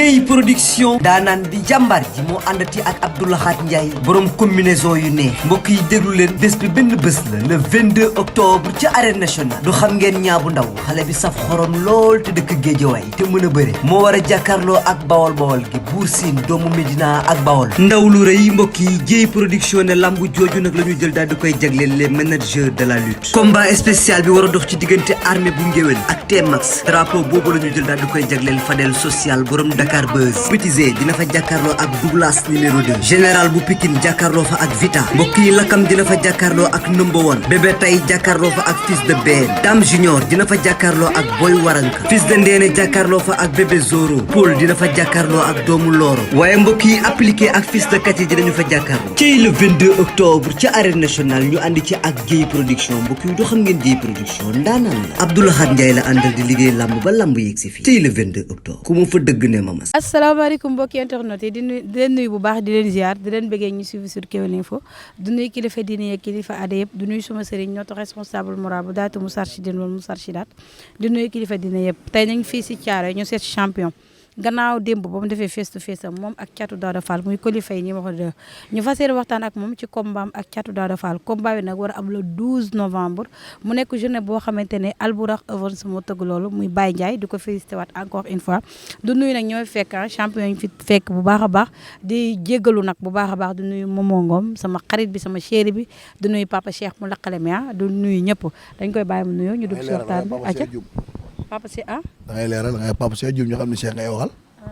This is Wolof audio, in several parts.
Dieye production daanaan di jàmbaar ji moo àndati ak Abdoulahat Ndiaye borom combinaison yu neex mbokk yi déglu leen bés bi benn bés la le 22 octobre ci arène nationale du xam ngeen ñaabu ndaw xale bi saf xorom lool te dëkk Géejawaay te mën a bëre moo war a jàkkaarloo ak bawol bawol gi Buur Siin doomu Medina ak bawol ndaw lu rëy mbokk yi Dieye production ne lambu jooju nag la ñu jël daal di koy jagleel les managers de la lutte combat spécial bi war a dox ci diggante armée bu ngéwél ak T-Max drapeau boobu la ñu jël daal di koy jagleel Fadel social borom Dakar Buzz Pétisé dina fa jàkkaarloo ak Douglas numéro 2 général bu Pikine jàkkaarloo fa ak Vita mbokk yi Lakam dina fa jàkkaarloo ak number 1 bébé tay jàkkaarloo fa ak fils de Ben Dame Junior dina fa jàkkaarloo ak Boy Waranka fils de Ndéné jàkkaarloo fa ak bébé Zoro Paul dina fa jàkkaarloo ak doomu Loro waaye mbokk yi appliqué ak fils de Kati dinañu fa jàkkaarloo ci le 22 octobre ci arène nationale ñu àndi ci ak Dieye production mbokk yi doo xam ngeen Dieye production ndaanaan la Abdoulahat Ndiaye la àndal di liggéey lamb ba lamb yegg si fii ci le 22 octobre ku mu fa dëgg ne mamas. asalaamaaleykum mbokki internet yi di leen nuyu bu baax di leen ziar di leen bëggee ñu suivi sur Kewel Info du nuyu kilifa diine yeeg kilifa aada yëpp du nuyu suma sëriñ notre responsable moral bu daatu Moustarchidine wala Moustarchidaat di nuyu kilifa diine yëpp tey nañ fii si Thiaroye ñu seet champion gannaaw démb ba mu defee face to face am moom ak Thiatou Daouda Fall muy Coly Faye numéro 2 ñu fas yéene waxtaan ak moom ci combat am ak Thiatou Daouda Fall combat bi nag war a am le 12 novembre mu nekk journée boo xamante ne Albourakh Events moo tëgg loolu muy Baye Ndiaye di ko félicité waat encore une fois du nuyu nag ñooy fekk champion yi fi fekk bu baax a baax di jéggalu nag bu baax a baax du nuyu Momo Ngom sama xarit bi sama chéri bi du nuyu Papa Cheikh mu laqale mi du nuyu ñëpp dañ koy bàyyi mu nuyoo ñu dugg ci waxtaan bi acca Papa Cheikh da ngay leeral da ngay Papa Cheikh Dioum ñu xam ne Cheikh ngay waxal.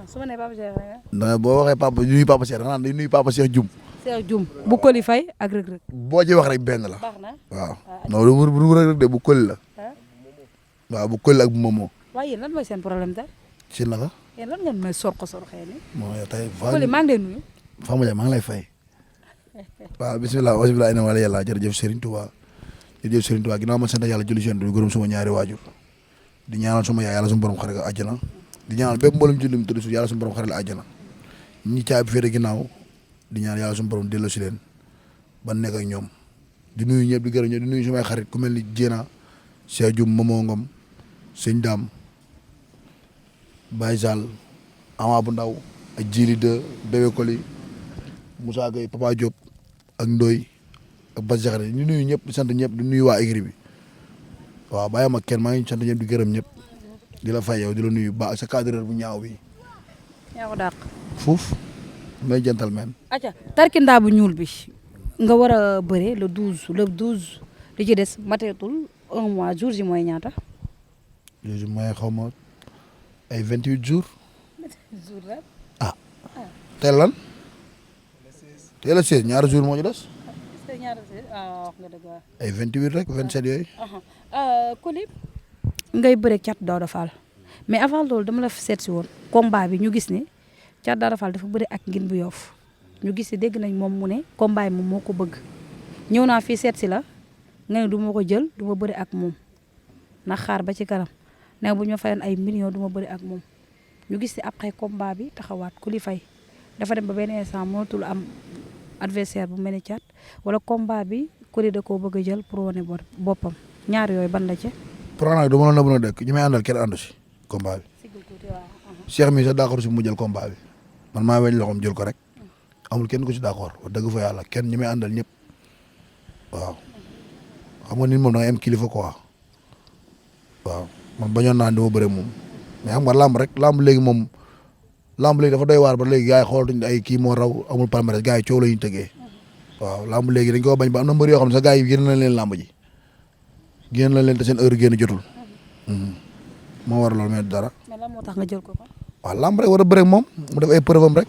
su ma nee Papa Cheikh da boo waxee Papa nuyu Papa Cheikh da nga naan day nuyu Papa Cheikh Dioum. Cheikh Dioum bu Coly Faye ak Reug Reug. boo ci wax rek benn la. baax na waaw non bu Reug Reug de bu Coly la. waaw bu Coly ak bu Momo. waaye yéen lan mooy seen problème daal. ci naka. yéen lan ngeen may sorxee nii. bon yow tey Coly maa ngi lay nuyu. Fama Dia maa ngi lay fay. waaw bisimilah wasibilah ina wala yàlla jërëjëf Serigne Touba jërëjëf Serigne Touba ginnaaw ma sant yàlla julli seen du gërëm suma ñaari waajur di ñaanal suma yaay yàlla suma borom xare ko àjjana di ñaanal bépp mboolum julli mu tëdd suuf yàlla suma borom xare la àjjana ñi caabi féete ginnaaw di ñaan yàlla suma borom delloo si leen ba nekk ak ñoom di nuyu ñëpp di gërëm ñëpp di nuyu sumay xarit ku mel ni Jéena Cheikh Dioum Momo Ngom Sëñ Dame Baye Sall Ama bu ndaw ak Djili de Bébé Coly Moussa Gueye Papa Diop ak Ndoy ak Bas Jaxate ñu nuyu ñëpp di sant ñëpp di nuyu waa écurie bi waaw bàyyi ma kenn maa ngi sant ñëpp di gërëm ñëpp di la fay yow di la nuyu ba ak sa cadreur bu ñaaw bi. yaa ko dàq. fuuf may gentleman. acca tarkindaa bu ñuul bi nga war a bëre le 12 li ci des mateetul un mois jours yi mooy ñaata. jours yi mooy xaw ma ay 28 jours. jour la ah teel lan. teel a 16 ñaari jours moo ci des. wax nga dëgg ay 28 rek 27 yooyu. Coly ngay bëre Thiatou Daouda Fall mais avant loolu dama la seet si woon combat bi ñu gis ni Thiatou Daouda Fall dafa bëre ak Ngin bu Yoff ñu gis ni dégg nañ moom mu ne combat yi moom moo ko bëgg ñëw naa fii seet si la nga ne du ma ko jël du ma bëre ak moom na xaar ba ci kanam ne bu ñu fayoon ay millions du ma bëre ak moom ñu gis ni après combat bi taxawaat Coly Faye dafa dem ba benn instant mënatul am adversaire bu mel ni Thiat wala combat bi Coly da koo bëgg a jël pour wane boppam ñaar yooyu ban la ci. problème du ma la mën a dëkk ñi may àndal kenn àndu si combat bi. Cheikh mi sax d'accord si mu jël combat bi man maa weñ loxoom jël ko rek amul kenn ku si d'accord wax dëgg fa yàlla kenn ñi may àndal ñëpp waaw xam nga nit moom da ngay am kilifa quoi waaw man bañoon naa dama bëre moom mais xam nga làmb rek làmb léegi moom làmb léegi dafa doy waar ba léegi gars yi xoolatuñ ay kii moo raw amul palmarès gars yi coow la ñuy tëggee waaw làmb léegi dañ ko bañ ba am na mbër yoo xam ne sax gars yi génn nañ leen làmb ji génn nañ leen te seen heure génn jotul moo war loolu mais dara. mais lan moo tax nga jël ko ko. waaw làmb rek war a bëre ak moom mu def ay preuve am rek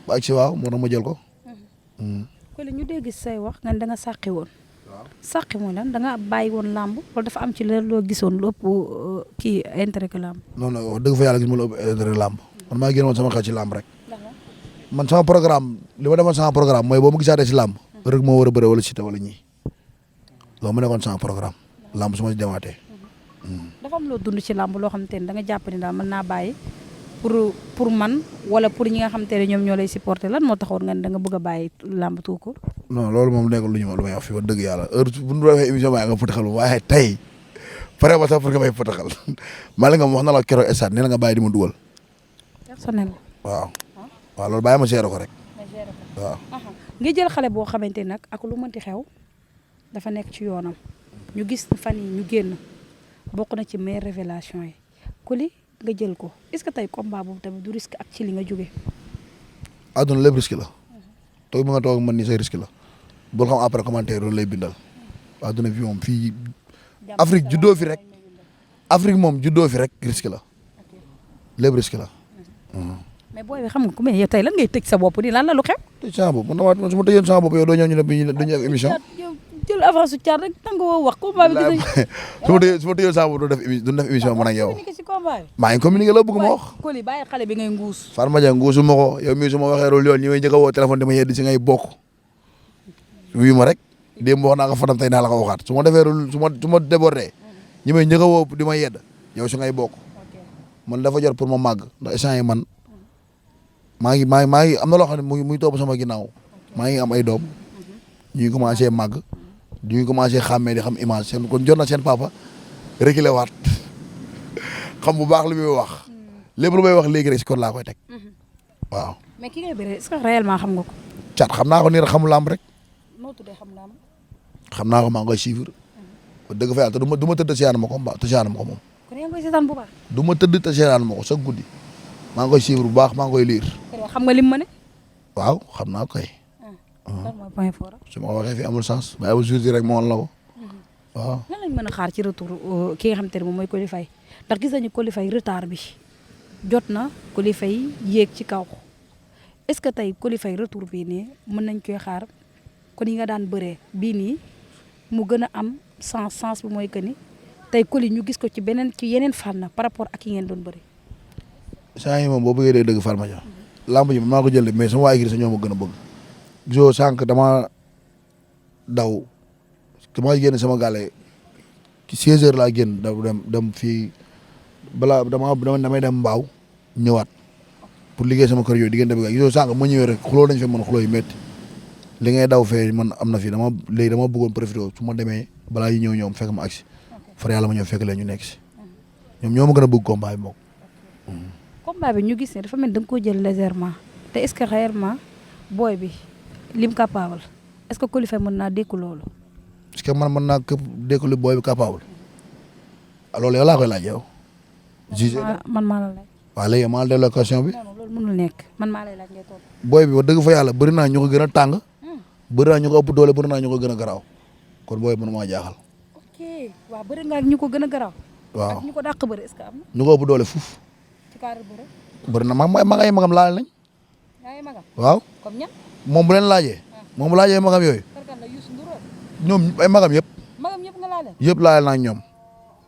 ba ak si waaw moo tax ma jël ko. Coly ñu dégg say wax nga ne da nga sàqi woon. sàqi mooy lan da nga bàyyi woon làmb wala dafa am ci leen loo gisoon lu ëpp kii intérêt que làmb. non non wax dëgg fa yàlla gis ma lu ëpp intérêt làmb man maa génn woon sama xel ci làmb rek. man sama programme li ma defoon sama programme mooy boo ma gisaatee si làmb rek moo war a bëre wala Siteu wala ñii loolu ma nekkoon sama programme làmb su ma si demaatee. dafa am loo dund ci làmb loo xamante ne da nga jàpp ni daal mën naa bàyyi pour man wala pour ñi nga xamante ne ñoom ñoo lay supporter lan moo taxoon nga ne da nga bëgg a bàyyi làmb tout court. non loolu moom nekkul lu ñu lu may wax fii wax dëgg yàlla heure bu ñu defee émission baa nga fëtaxal waaye tey pare ba sax pour nga may fëtaxal maa la nga wax na la keroog stade nee na nga bàyyi di ma dugal personnel waaw waaw loolu bàyyi ma gérer ko rek waaw. nga jël xale boo xamante nag ak lu mënti xew dafa nekk ci yoonam ñu gis fan yi ñu génn bokk na ci meilleure révélation yi Coly nga jël ko est-ce que tey combat boobu tamit du risque ak ci li nga jógee. àdduna lépp risque la toog bi nga toog man nii say risque la bul xam après commentaire loolu lay bindal àdduna bi moom fii Afrique juddoo fi rek Afrique moom juddoo fi rek risque la lépp risque la. mais booy bi xam nga ku mel yow tey lan ngay tëj sa bopp nii lan la lu xew. tëj sama bopp man su ma tëjoon sama bopp yow doo ñëw ñu ne duñu def émission. yow jël avance su caat rek tàng woo wax combat bi gis nañu. su ma tëjoon sama bopp duñu def émission man ak yow. ci combat bi. maa ngi communiqué la bëgg ma wax. Coly bàyyi xale bi ngay nguus. Farma Dia nguusu ma ko yow mii su ma waxee loolu yoon ñi may njëkk a woo téléphone dama yedd si ngay bokk wii ma rek démb wax naa ko Fadam tey naa la ko waxaat su ma defee loolu su ma débordé ñi may njëkk a woo di ma yedd yow su ngay bokk man dafa jot pour ma màgg ndax échange yi man maa ngi am na loo xam ne muy topp sama ginnaaw maa ngi am ay doom ñu ngi commencé màgg ñu ngi commencé xàmmee di xam image seen kon jot na seen papa reculé waat xam bu baax li muy wax lépp lu may wax léegi rek si kon laa koy teg waaw. mais ki ngay bëre est-ce que réellement xam nga ko. Thiat xam naa ko nii rek xamul làmb rek. noo tuddee xam naa ma. xam naa ko maa ngi koy suivre ba dëgg fa yàlla te du ma tëdd te seetaan ma ko te seetaan ma ko moom. kon yaa ngi koy seetaan bu baax. du ma tëdd te seetaan ma ko sa guddi maa ngi koy suivre bu baax maa ngi koy liir. xam nga lim ma ne. waaw xam naa ko kay. lan mooy point fort. su ma ko waxee fii amul sens mais amul jour rek moo la ko waaw. lan lañ mën a xaar ci retour ki nga xamante ne moom mooy Coly Faye ndax gis nañu Coly Faye retard bi jot na Coly Faye yéeg ci kaw est-ce que tey Coly Faye retour bii nii mën nañ koy xaar kon yi nga daan bëree bii nii mu gën a am sens bi mooy que ni tey Coly ñu gis ko ci yeneen fànn par rapport ak yi ngeen doon bëri. saa yi moom boo bëggee dégg Farma Dia lamb ji maa ko jël mais sama waa écurie sa ñoo ma gën a bëgg gisoo sànq dama daw dama génn sama gàlle ci 16 heures laa génn dem fii balaa damay dem mbaaw ñëwaat pour liggéey sama kër yooyu diggante bi gisoo sànq ma ñëwee rek xuloo nañ fi man xuloo yu métti li ngay daw fee man am na fi dama bëggoon profité su ma demee balaa yi ñëw ñoom fekk ma agsi far yàlla ma ñëw fekk leen ñu nekk si ñoom ñoo ma gën a bëgg combat bi moom. combat bi ñu gis ne dafa mel da nga koo jël légèrement te est-ce que réellement booy bi lim capable est-ce que Coly Faye mën naa dékku loolu. est-ce que man mën naa képp dékku li booy bi capable loolu yow laa koy laaj yow. jugé man maa la laaj. waaw léegi maa delloo question bi. non loolu mënul nekk man maa lay laaj ngay toog. booy bi wax dëgg fa yàlla bëri naa ñu ko gën a tàng. bëri naa ñu ko ëpp doole bëri naa ñu ko gën a garaaw kon booy bi mënu maa jaaxal. ok waaw bëri nga ak ñu ko gën a garaaw. waaw ak ñu ko dàq bëri est-ce que am na. ñu ko ëpp doole fuuf. ci cadre bëri. bëri na mag ay magam laal nañ. yaa ngi magam. waaw comme ñan. moom bu leen laajee. moom bu laajee magam yooyu. kan la Youssou Ndour wala. ñoom ay magam yëpp. magam yëpp nga laale. yëpp laal naa ñoom.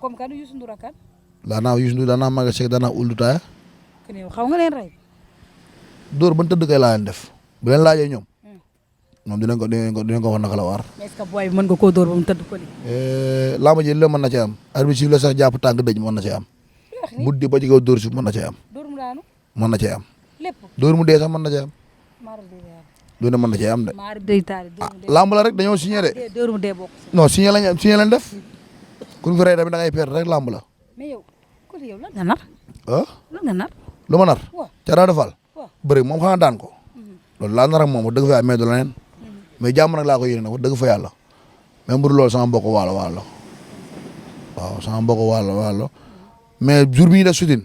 comme kan Youssou Ndour ak kan. daanaa Youssou Ndour daanaa Maga Seck daanaa Ould Taya. kon yow xaw nga leen rey. dóor ba tëdd kay laa leen def bu leen laajee ñoom. moom dinañ ko wax naka la waar. mais est-ce que booy bi mën nga koo dóor ba mu tëdd Coly. lamba ji la mën na ci am arbitre siffle sax jàpp tànk dëj mën na ci am. buddi ba ci kaw dóor suuf mën na ci am. dóor mu daanu. mën na ci am. lépp. dóor mu dee sax mën na ci am. maara day daal. lu ne mën na ci am de. maara day taal dóor mu dee. lamb la rek dañoo signé de. dóor mu dee bokk. non signé lañ def. ku ñu fi rey tamit da ngay perdre rek lamb la. mais yow Coly yow lan nga nar. ah lan nga nar. lu ma nar. waaw ca daa defal. waaw bëri moom xanaa daan ko. loolu laa nar ak moom wax dëgg fa yàlla mais du leneen. mais jàmm nag laa ko yéene nag wax dëgg fa yàlla. même bu dul loolu sama mbokk waalo waaw sama mbokk waalo mais jour bi ñu def sutin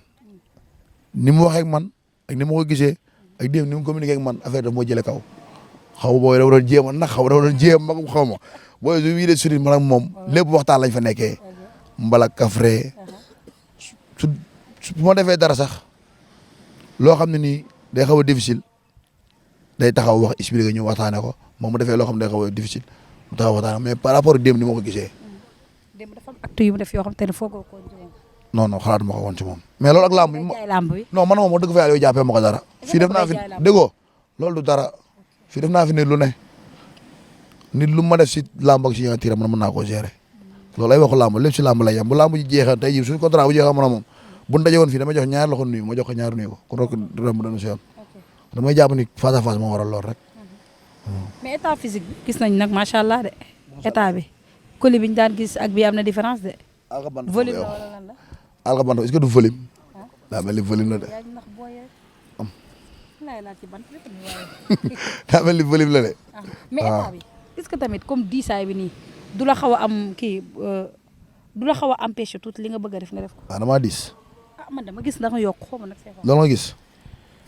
ni mu waxee ak man ak ni ma ko gisee ak démb ni mu communiqué ak man affaire daf moo jëlee kaw xaw ma booy dafa doon jéem a nax xaw ma dafa doon jéem magum xaw ma booy jour bi ñu def sutin man ak moom lépp waxtaan lañ fa nekkee mbala kafre su ma defee dara sax loo xam ne nii day xaw a difficile day taxaw wax expliqué ñu waxtaane ko moom mu defee loo xam ne day xaw a difficile mu taxaw waxtaane mais par rapport ak démb ni ma ko gisee. démb dafa am acte yu mu def yoo xam te ne foogoo ko woon. non non xalaatuma ko woon ci moom. mais loolu ak làmb bi non man moom wax dëgg fa yàlla yow jàppee ma ko dara. fii def naa fi déggoo loolu du dara fii def naa fi nit lu ne nit lu ma def si làmb ak signature man mën naa koo gérer loolu ay waxu làmb lépp si làmb lay yem bu làmb ji jeexee tey jii suñu contrat bu jeexee man moom bu ñu daje woon fii dama jox ñaari loxo nuyu ma jox ko ñaari nuyu ko kon rek dërëm dana si yoon damay jàpp ni face à face moo waral lool rek. mais état physique bi gis nañ nag macha allah de état bi Coly bi ñu daan gis ak bi am na différence de. volume la wala lan la. alxabanto est-ce que du volume. daa mel ni volume la de. daa mel ni volume la de. mais état bi est-ce que tamit comme diisaay bi nii du la xaw a am kii du la xaw a empêcher tuuti li nga bëgg a def nga def ko. waaw damaa diis. man dama gis ndax nga yokk xaw ma nag. loolu nga gis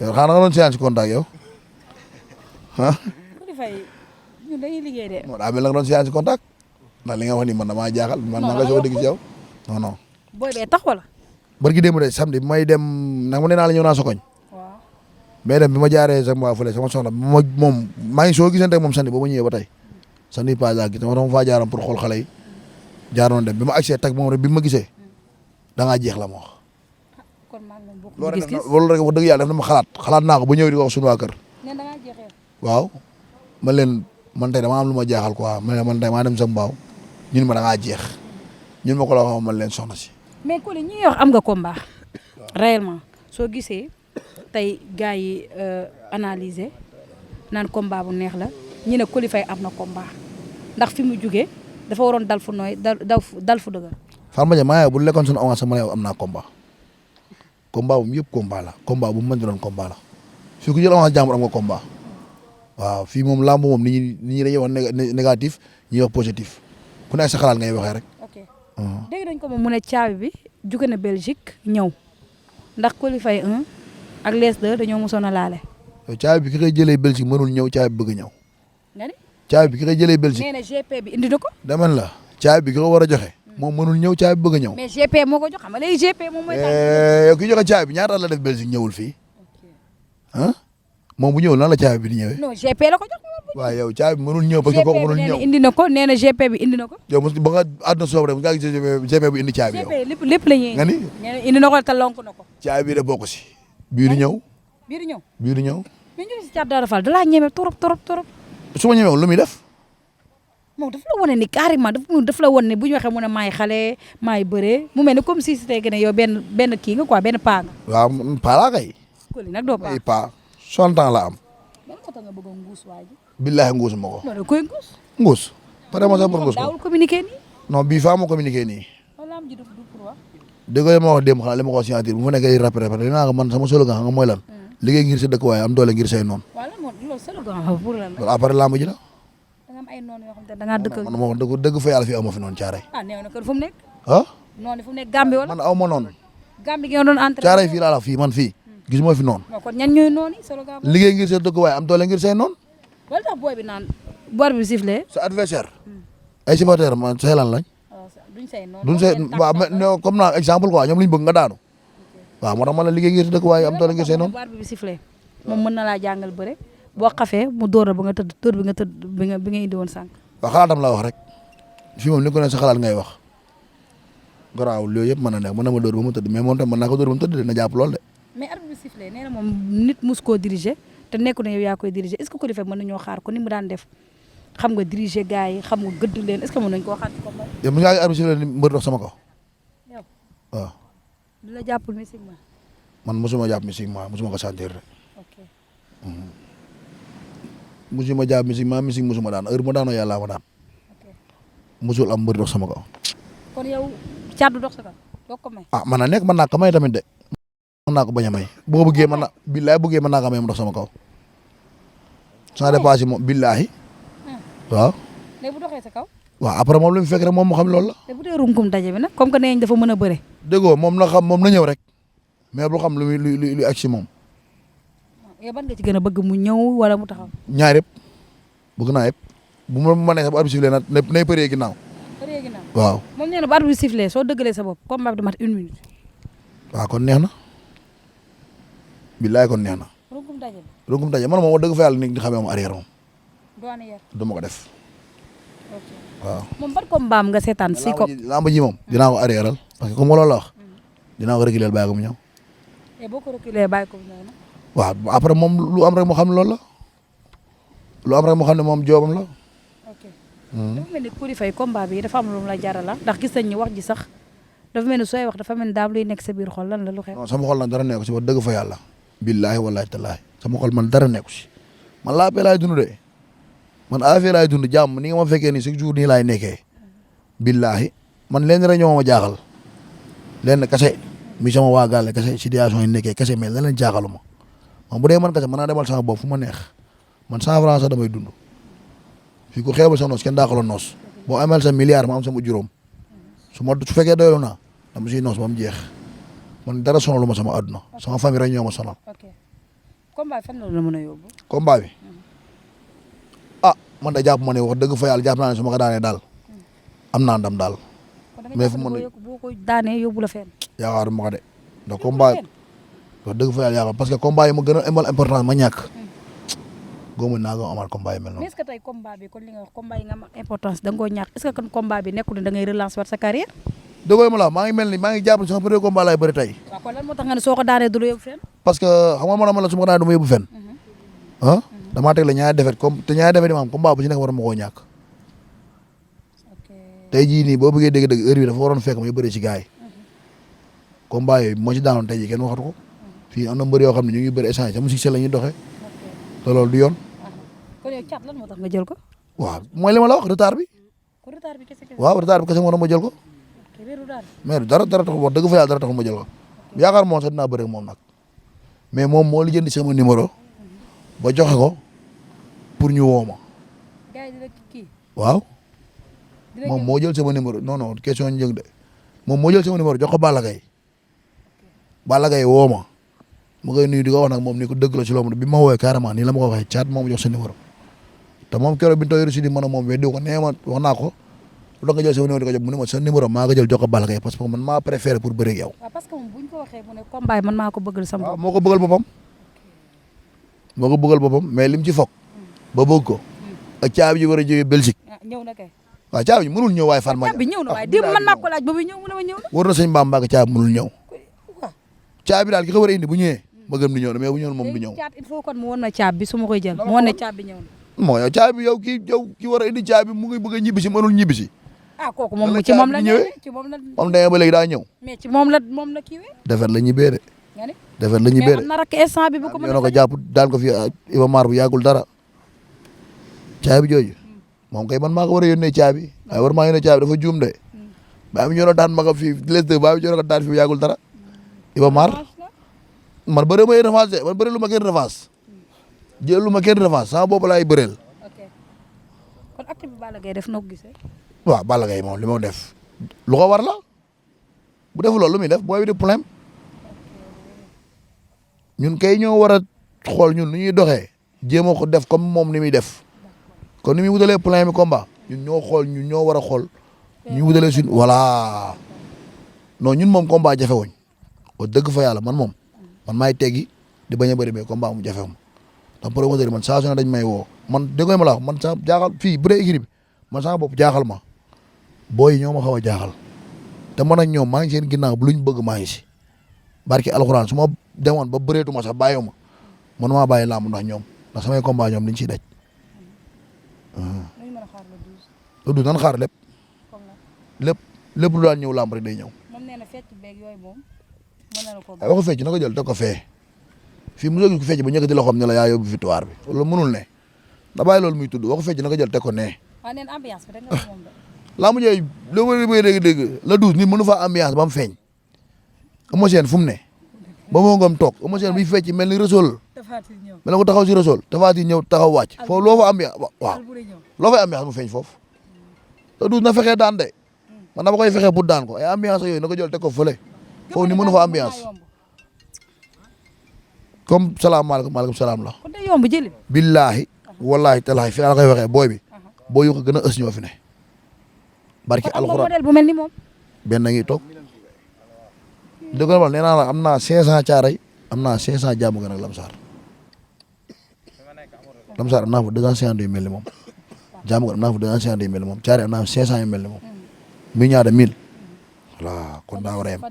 yow xanaa nga doon séance ci contact yow ah. ñun dañuy liggéey de. non daa mel na nga doon séance ci contact ndax li nga wax ni man damaa jaaxal. man maa nga soog a dégg ci yow non non. booy bee tax wala. barki démb de samedi bi may dem nag ma nee naa la ñëw naa Sokoñ. waaw. mais dem bi ma jaaree sama waa fële sama soxna moom maa ngi soo gisante ak moom samedi ba ma ñëwee ba tey samedi pas ak gis dama faa jaaroon pour xool xale yi jaaroon dem bi ma agsee tag moom rek bi ma gisee da ngaa jeex la ma wax. kon maa ngi bokk gis-gis loolu rek wax dëgg yàlla def na ma xalaat naa ko ba ñëw di ko wax suñu waa kër. nee da ngaa jeexee. waaw man leen man tey dama am lu ma jaaxal quoi man tey maa dem sa mbaaw ñun ma da ngaa jeex ñun ma ko la wax man leen soxna si. mais Coly ñi wax am nga combat réellement soo gisee tey gars yi analyser naan combat bu neex la ñu ne Coly Faye am na combat ndax fi mu jugee dafa waroon dal fu nooy dal fu dëgër. Farma Dia maa bu lekkoon suñu avance ma ne am naa combat combat bu mu yëpp combat la combat bu mu mën di doon combat la fii ku jël avance jàmbur am nga combat waaw fii moom làmb moom nit ñi dañuy wax négatif ñuy wax positif ku nekk sa xalaat ngay waxee rek. ok dégg nañ ko moom mu ne caabi bi jóge na Belgique ñëw ndax Coly Faye 1 ak les 2 dañoo mosoon a laale. yow caabi bi ki koy jëlee Belgique mënul ñëw caabi bi bëgg ñëw. nga ni caabi bi ki koy jëlee Belgique. nee na GP bi indi na ko. dama la caabi bi ki ko war a joxe. moom mënul ñëw caabi bëgg a ñëw. mais GP moo ko jox xam nga léegi GP moom mooy. yow ki joxe caabi bi ñaata la def Belgique ñëwul fii ah moom bu ñëwul nan la caabi bi di ñëwee. non GP la ko jox. waaw yow caabi bi mënul ñëw parce que kooku mënul ñëw. indi na ko nee na GP bi indi na ko. yow mos ba nga àdduna soob rek nga gis GP bu indi caabi yow. GP lépp la ñuy. nga ni nee na indi na ko te lonk na ko. caabi bi da bokk si. bii di ñëw. bii di ñëw. bii di ñëw. mais ñu ngi si Thiatou Daouda Fall da laa ñeme trop. su ma ñëwee lu muy def. moom daf la wane ni carrément daf la wane ne bu ñu waxee mu ne maay xale maay bëree mu mel ne comme si c'était que ne yow benn kii nga quoi benn paa nga. waaw paa laa kay. Coly nag doo paa ay paa 60 ans la am. lan moo tax nga bëgg a nguus waa ji. billahi nguus ma ko. non da koy nguus. nguus. pare ma sax pour nguus ko. daawul communiqué nii. non bii faa ma communiqué nii. wala am ji du pour wax. dégg nga ma wax démb xanaa li ma ko wax signature bu ma nekkee rappelé dinaa ko man sama slogan xam nga mooy lan. liggéey ngir sa dëkk waaye am doole ngir say noonu. waaw lan moo loolu slogan pour lan la. loolu après lamb ji la. da nga am ay noonu yoo xam te da ngaa dëkk. man ma wax dëgg fa yàlla fii aw ma fi noonu caaray. ah néew na kon fu mu nekk. ah. noonu fu mu nekk Gambie wala. man aw ma noonu. Gambie gi nga doon entraîné. caaray fii laa la fii man fii gis moo fi noonu. non kon ñan ñooy noonu slogan. liggéey ngir sa dëkk waaye am doole ngir say noonu. wala tax booy bi naan boor bi sifflé. sa adversaire. ay supporter man say lan lañ. duñ say noonu. duñ say waaw mais comme naa exemple quoi ñoom li ñu bëgg nga daanu. waaw moo tax man la liggéey ngir sa dëkk waaye am doole ngir say noonu. boor bi sifflé moom mën na laa jàngal bëre boo xafee mu dóor ba nga tëdd dóor bi nga tëdd bi nga indi woon sànq. waaw xalaatam la wax rek fii moom ni ko ne sa xalaat ngay wax garaawul loolu yëpp mën na nekk mën na ma dóor ba mu tëdd mais moom tam mën naa ko dóor ba mu tëdd dina jàpp lool de. mais arbitre bi sifflé nee na moom nit mus koo diriger te nekku ne yow yaa koy diriger est-ce que Coly Faye mën nañoo xaar ko ni mu daan def xam nga diriger gars yi xam nga gëdd leen est-ce que mën nañu koo xaar ci combat. yow mos ngaa gis arbitre sifflé ni mbër dox sama kaw. yow waaw. du la jàppul mystiquement. man mosuma jàpp mystiquement mosuma ko sentir rek. ok. mosuma jàpp mystiquement mystique mosuma daan heure ma daanoo yàlla ma daan. ok mosul am mbër dox sama kaw. kon yow caatu dox sa kaw doo ko may. ah mën na nekk mën naa ko may tamit de. mën naa ko bañ a may boo bëggee mën na billahi bëggee mën naa ko may mu dox sama kaw. sans dépassé moom billahi. waaw. léegi bu doxee sa kaw. waaw après moom lu mu fekk rek moom mu xam loolu la. te bu dee runkum daje bi nag comme que nee nañ dafa mën a bëre. déggoo moom na xam moom na ñëw rek mais bu xam lu muy lu agg si moom. yow ban nga ci gën a bëgg mu ñëw wala mu taxaw. ñaar yëpp bëgg naa yëpp bu ma mënee sax bu arbitre sifflé na nay përee ginnaaw. përee ginnaaw waaw. moom nee na bu arbitre bi sifflé soo dëggalee sa bopp combat bi du mat 1 minute. waaw kon neex na billaay kon neex na. runkum daje bi. runkum daje man moom wax dëgg fa yàlla ni nga xamee moom arrière moom doone yar. du ma ko def. ok waaw. moom ban combat nga seetaan si ko. lamb ji moom dinaa ko arrièreal parce que comme loolu la wax dinaa ko reculer bàyyi ko mu ñëw. et boo ko reculer bàyyi ko mu ñëw na. waaw après moom lu am rek moo xam ne loolu la lu am rek moo xam ne moom joobam la. ok dafa mel ni Coly Faye combat bi dafa am lu mu la jaral la ndax gis nañ ni wax ji sax dafa mel ni sooy wax dafa mel ni daam luy nekk sa biir xol lan la lu xew. non sama xol nag dara nekku si wax dëgg fa yàlla. billaahi wallaahi tallaahi sama xol man dara nekku si man laa fee laay dund de man affaire laay dund jàmm ni nga ma fekkee nii chaque jour nii laay nekkee. billaahi man leen rek ñoo ma jaaxal leen kese mi sama waa gàlle kese situation yi nekkee kese mais leneen jaaxaluma man bu dee man kese mën naa demal sama bopp fu ma neex man 100 francs sax damay dund fii ku xeebal sa noos kenn daa ko la noos boo amel sa milliard ma am sama juróom su fekkee doylu naa dama siy noos ba mu jeex man dara sonalu ma sama àdduna sama famille rek ñoo ma sonal. ok combat fan la mën a yóbbu. combat bi man da jàpp ma ne wax dëgg fa yàlla jàpp naa ne su ma ko daanee daal am naa ndam daal. mais fu mu ne boo ko daanee yóbbu la fenn. yaakaaruma ko de ndax combat wax dëgg fa yàlla yaakaar parce que combat yi ma gën a amal importance ma ñàkk. góobu naa ko amal combat yi mel noonu. mais est-ce que tey combat bi kon li nga wax combat yi nga am importance da nga koo ñàkk est-ce que kon combat bi nekkul ne da ngay relancer waat sa carrière. dëgg ma la maa ngi mel ni maa ngi jàpp sama premier combat laay bëri tey. waaw kon lan moo tax nga ne soo ko daanee du la yóbbu fenn. parce que xam nga man la su ma ko daanee du ma yóbbu fenn. damaa teg la ñaari defet comme te ñaari defet yi ma am combat bu ci nekk war ma koo ñàkk. tey jii nii boo bëggee dégg-dégg heure bi dafa waroon fekk may bëri ci gars yi. combat yooyu moo ci daanoon tey jii kenn waxatu ko. fii am na mbër yoo xam ne ñu ngi bëri échange sama succès la ñuy doxee. te loolu du yoon. kon yow Thiat lan moo tax nga jël ko. waaw mooy li ma la wax retard bi. kon retard bi kese. waaw retard bi kese moo tax ma jël ko. mais dara taxul wax dëgg fa yàlla dara taxul ma jël ko. yaakaar moom sax dinaa bëri ak moom nag. mais moom moo li jëndi sama numéro. ba joxe ko pour ñu woo ma. waaw. moom moo jël sama numéro non non question njëg de moom moo jël sama numéro jox ko Balla Gaye. Balla Gaye woo ma. ma koy nuyu di ko wax nag moom ni ko dëgg la ci loolu bi ma woowee carrément nii la ma ko waxee Thiat moom jox sa numéro. te moom keroog bi ñu tooy di mën a moom weddi ko nee ma wax naa ko lu nga jël sa numéro di ko jox mu ne ma sa numéro maa ko jël jox ko Balla Gaye parce que man maa préféré pour bëre ak yow. waaw parce que moom bu ñu ko waxee mu ne combat man maa ko bëggal sama bopp. moo ko bëggal boppam. moo ko bëggal boppam mais lim ci foog. ba bëgg ko. ak caabi ji war a jógee Belgique. ñëw na kay. waaw caabi ji mënul ñëw waaye fan ma. caabi ñëw na waaye démb man maa ko laaj ba muy ñëw mu ne ma ñëw na. war na sëñ Bamba ak caabi mënul ñëw. caabi daal ki ko war a indi bu ñëwee. ma gëm ni ñëw na mais bu ñëwoon moom du ñëw. il faut kon mu woon na caabi bi su ma koy jël mu woon ne caabi ñëw na. moo yow caabi yow ki war a indi caabi mu ngi bëgg a ñibbi si mënul ñibbi si. ah kooku moom ci moom la ñëwee ci moom la. moom demee ba léegi daa ñëw. mais ci moom la kiiwee. defar la ñibbee de. nga ne defar la ñibbee de. mais am na rakk instant bi bu ko mën a ko jàpp daan ko fi Iba Mar bu yàggul dara. caabi jooju. moom kay man maa ko war a yónnee caabi. waaye war maa yónnee caabi dafa juum de. baa mi ñëw daan ma ko fii les deux baa mi ñëw daan fi yàggul dara. Iba Mar man bëre may revanche de man bëre lu ma kenn revanche. jël lu ma kenn revanche sama bopp laay bëreel. ok kon acte bi Balla Gaye def na ko gisee. waaw Balla Gaye moom li ma def lu ko war la bu deful loolu lu muy def booy bi di problème ñun kay ñoo war a xool ñun nu ñuy doxee jéem a ko def comme moom ni muy def kon ni muy wutalee problème mi combat ñun ñoo xool ñun ñoo war a xool ñu wutalee suñ voilà non ñun moom combat jafewuñ o dëgg fa yàlla man moom man maay teggi di bañ a bëri mais combat mu jafewum ndax promoteur man saa su ne dañ may woo man déggoo ma la wax man sa jaaxal fii bu dee équipe bi man sama bopp jaaxal ma booy yi ñoo ma xaw a jaaxal te man ak ñoom maa ngi seen ginnaaw bu luñ bëgg maa ngi si barki alxuraan su ma demoon ba bëreetuma sax bàyyiwu ma man maa bàyyi làmb ndax ñoom ndax samay combat ñoom liñ ciy daj. lu dul nan xaar lépp lépp lu daan ñëw làmb rek day ñëw. moom nee na fecc beeg yooyu moom mën na la ko. ay waxu fecc na ko jël teg ko fee fii mosoo gis ko fecc ba ñëkkati loxoom ne la yaa yóbbu victoire bi loolu mënul ne da bàyyi loolu muy tudd waxu fecc na ko jël teg ko nee. waaw nee na ambiance bi rek nga moom de. làmb jooy loo may dégg-dégg la douze nit mënu faa ambiance ba mu feeñ. Eumeu Sène fu mu ne ba moo ngam toog Eumeu Sène bi fecc mel ni Resool mel na ko taxaw si Resool Tapha Tine ñëw taxaw wàcc foofu loo fa ambiance waaw loo fay ambiance mu feeñ foofu la douze na fexee daan de man dama koy fexee pour daan ko ay ambiance yooyu na ko jël teg ko fële foofu ni mënu fa ambiance comme salaamaaleykum maaleykum salaam la. kon day yomb jëli. billaahi wallaahi talaahi fi la koy waxee booy bi booy yu ko gën a ës ñoo fi ne. barki alxuraan modèle bu mel ni moom. benn ngi toog dëgg la nee naa la am naa 500 caaray am naa 500 jàmm gën ak lamsaar lamsaar am naa fa 250 yu mel ni moom jàmm gën am naa fa 250 yu mel ni moom caaray am naa fa 500 yu mel ni moom muy ñaata 1000 voilà kon daa war a yem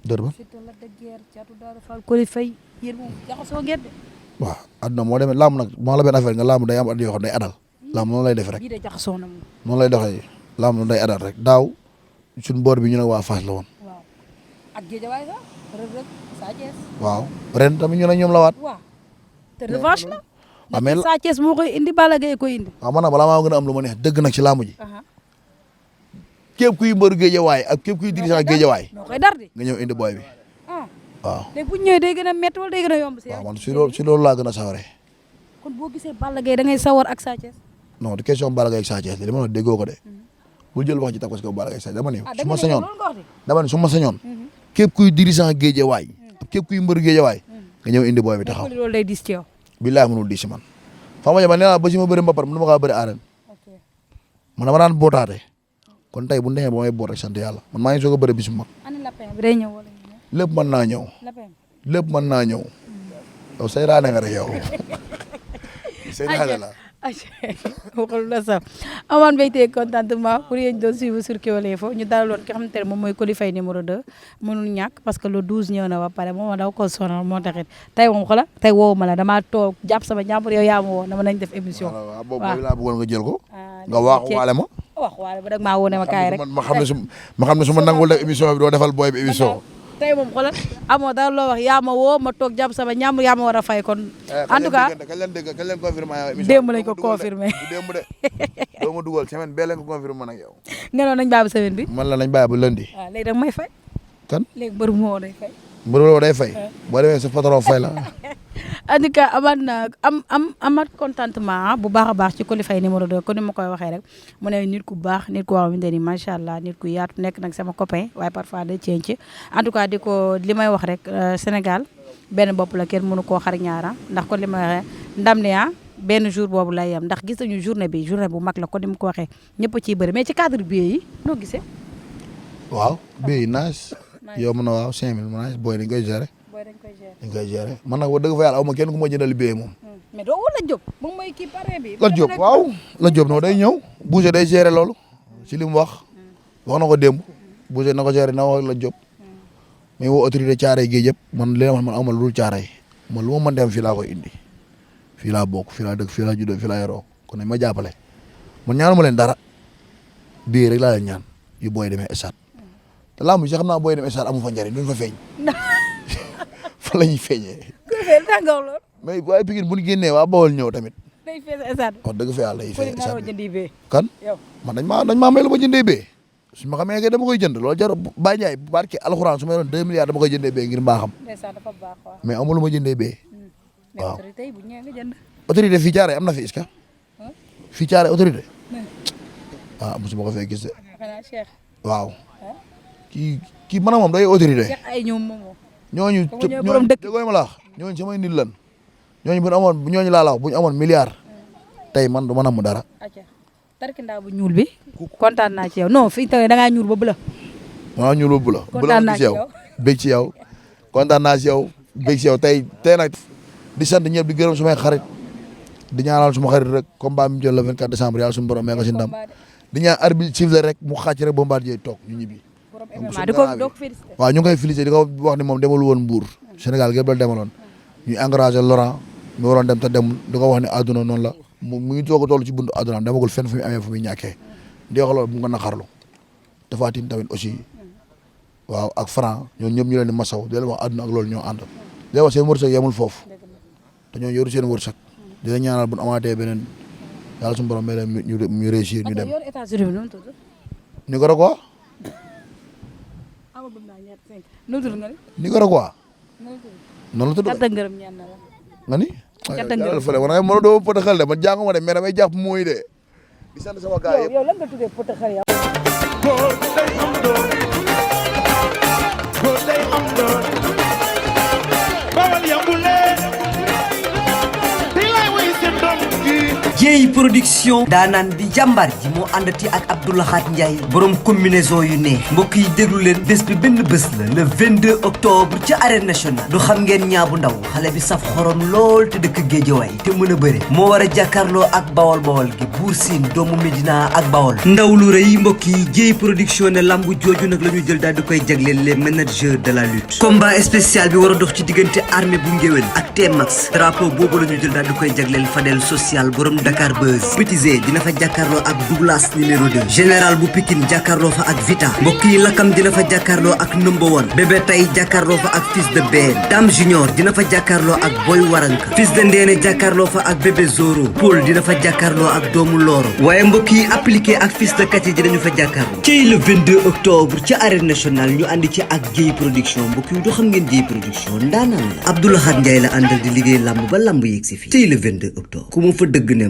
dër ba waaw adduna moo demee laamu nag moo la benn affaire nga laamu day am at yoo xam day adal laamu noonu lay def rek noonu lay doxee laamu noonu day adal rek daaw suñ boor bi ñu ne waa Fass la woon ak Géejawaay sax Reug Reug Sa Thiès waaw ren tamit ñu ne ñoom la waat waaw te revanche la waaw mais Sa Thiès moo koy indi Balla Gaye koy indi waaw man nag balaa maa gën a am lu ma neex dëgg nag ci laamu ji képp kuy mbëru Géejawaay ak képp kuy dirigeant Géejawaay noo koy dar di nga ñëw indi booy bi waaw. léegi bu ñëwee day gën a métti wala day gën a yomb si yow. waaw man si loolu laa gën a sawaree. kon boo gisee Balla Gaye da ngay sawar ak Sa Thiès. non du question Balla Gaye ak Sa Thiès li ma la déggoo ko de. bu jël wax ci teg parce que Balla Gaye Sa Thiès dama ne. su ma sañoon. képp kuy dirigeant Guédiawaye. képp kuy mbër Guédiawaye. nga ñëw indi booy bi taxaw. loolu day dis ci yow. billaay mënul di si man. fa ma nee naa ba si ma bëri mbapat mënu ma kaa bëri arène. man dama daan bootaate. kon tey bu ñu demee ba may boot rek sant yàlla man maa ngi soog a bëri bisu mag. lépp mën naa ñëw. lépp mën naa ñëw. yow sayraane nga rek yow. sayraane la. waxal la sax amaan mbégte contentement pour yéen doon suivre sur Kewel Info ñu dalaloon ki xamante ne moom mooy Coly Faye numéro 2 mënul ñàkk parce que le 12 ñëw na ba pare moom daw ko sonal moo taxit tey moom xola tey woowu ma la damaa toog jàpp sama jàmbur yow yaa ma woo dama nañ def émission. waaw boobu laa bëggoon nga jël ko. nga waaxu waale ma. wax waale ba dag maa woo ne ma kaay rek. ma xam ne su ma nangul def émission bi doo defal booy bi émission. tey moom xoolal amoo dara loo wax yaa ma woo ma toog jàpp sama ñàmbur yaa ma war a fay kon. en tout cas kañ leen confirmé émission démb lañ ko confirmé. démb de doo ma dugal semaine bee leen ko confirmé nag yow. nga noonu nañ bàyyi ba semaine bi. man la nañ bàyyi ba lundi. waaw léegi da may fay. kan léegi mbër moo day fay. mbër moo day fay. boo demee sa patron fay la. en tout cas amaat contentement bu baax a baax ci Coly Faye numéro 2 kon ni ma koy waxee rek mu ne nit ku baax nit ku xamante ni macha allah nit ku yaatu nekk nag sama copain waaye parfois day ceeñ en tout cas li may wax rek Sénégal benn bopp la kenn mënu koo xar ñaara ndax kon li may waxee ndam li benn jour boobu lay yam ndax gis nañu journée bu mag la kon ni ma ko waxee ñëpp a ciy bëri mais ci cadre billet yi noo gisee. waaw billet yi naaj. yow mën na waaw 5000 naaj booy dañ koy gérer. dañ koy gérer man nag wax dëgg fa yàlla aw ma kenn ku ma jëndal billet moom. mais doo wala Diop moom mooy kii pare bi. la Diop waaw la Diop non day ñëw Boucher day gérer loolu ci li mu wax na ko démb Boucher na ko gérer na wax la Diop mais woo autorité Thiaroye Géej yëpp man li man amal lu dul Thiaroye man lu ma mën dem fii laa koy indi fii laa bokk fii laa dëkk fii laa juddoo fii laa yoroo kon nañ ma jàppale man ñaanuma leen dara billet rek laa leen ñaan yu booy demee stade te lamb ji xam naa booy demee stade amu fa njëriñ duñ fa feeñ fa la ñuy feeñee. mais waaye Pikine bu ñu génnee waa Bawol ñëw tamit. day fees stade. wax dëgg fa yàlla day fees stade bi kan man dañ maa may lu ma jëndee bee su ma xamee dama koy jënd loolu jar Baye Ndiaye barke alxuraan su ma yoroon 2 milliards dama koy jëndee bee ngir mbaaxam. mais amul lu ma jëndee bee. waaw autorité fii Thiaroye am na fi est-ce que fii Thiaroye autorité. ah mosuma ko fee gis de. waaw. kii man moom day autorité. ñooñu déggoo ma la wax ñooñu samay nit lan ñooñu bu ñu amoon ñooñu laa la wax bu ñu amoon milliard tey man du ma namm dara. tarkindaa bu ñuul bi kontaan naa ci yow non fii tawee da ngaa ñuul ba bula. waaw ñuul ba bula. kontaan naa ci yow bég ci yow kontaan naa ci yow bég ci yow tey nag di sant ñëpp di gërëm sumay xarit di ñaanal suma xarit rek combat bi mu jël le 24 décembre yàlla suñu borom mee nga si ndam di ñaan arbitre siffle rek mu xàcc rek Bombardier toog ñu ñibbi. waaw ñu ngi koy félicité di ko wax ni moom demul woon Mbour Sénégal gépp la demaloon ñuy encouragé Laurent mi waroon dem te demul di ko wax ne àdduna noonu la mu ngi toog a toll ci buntu àdduna demagul fenn fu muy amee fu muy ñàkkee di wax loolu bu nga naqarlu Tapha Tine tamit aussi waaw ak Franc ñoom ñëpp ñu leen di masaw di leen wax àdduna ak loolu ñoo ànd di leen wax seen wërsëg yemul foofu te ñoo yoru seen wërsëg di leen ñaanal bu ñu amaatee beneen yàlla suñu borom may leen ñu réussir ñu dem Nicaragua Nicaragua noonu la tudd nga ni fële man nga mën doo potaxal de man jànguma de mais damay jàpp mooy de di sant sama gars yëpp yow lan nga tuddee potaxal yow Jéey production daanaan di jàmbaar ji moo àndati ak Abdoulahat Ndiaye borom combinaison yu neex mbokk yi déglu leen bés bi benn bés la le 22 octobre ci arène nationale du xam ngeen ñaabu ndaw xale bi saf xorom lool te dëkk Géejawaay te mën a bëre moo war a jàkkaarloo ak bawol bawol gi Buur Siin doomu Médina ak bawol ndaw lu rëy mbokk yi Jéey production ne lambu jooju nag la ñu jël daal di koy jagleel les managers de la lutte combat spécial bi war a dox ci diggante armée bu ngéwél ak T-Max drapeau boobu la ñu jël daal di koy jagleel Fadel social borom Dakar Buzz. Petit Zé dina fa jàkkaarloo ak Douglas numéro 2. Général bu Pikine jàkkaarloo fa ak Vita. mbokk yi Lakam dina fa jàkkaarloo ak Number One. Bébé Tay jàkkaarloo fa ak Fils de Ben. Dame Junior dina fa jàkkaarloo ak Boy Waranka. Fils de Ndéné jàkkaarloo fa ak Bébé Zoro. Paul dina fa jàkkaarloo ak Doomu Loro. waaye mbokk yi appliqué ak Fils de Kati dinañu fa jàkkaarloo. ci le 22 octobre ci arène nationale ñu àndi ci ak Dieye production mbokk yi du xam ngeen Dieye production ndaanaan la Abdoulaye Ndiaye la àndal di liggéey lamb ba lamb yegg si fii. ci le 22 octobre ku mu fa dëgg ne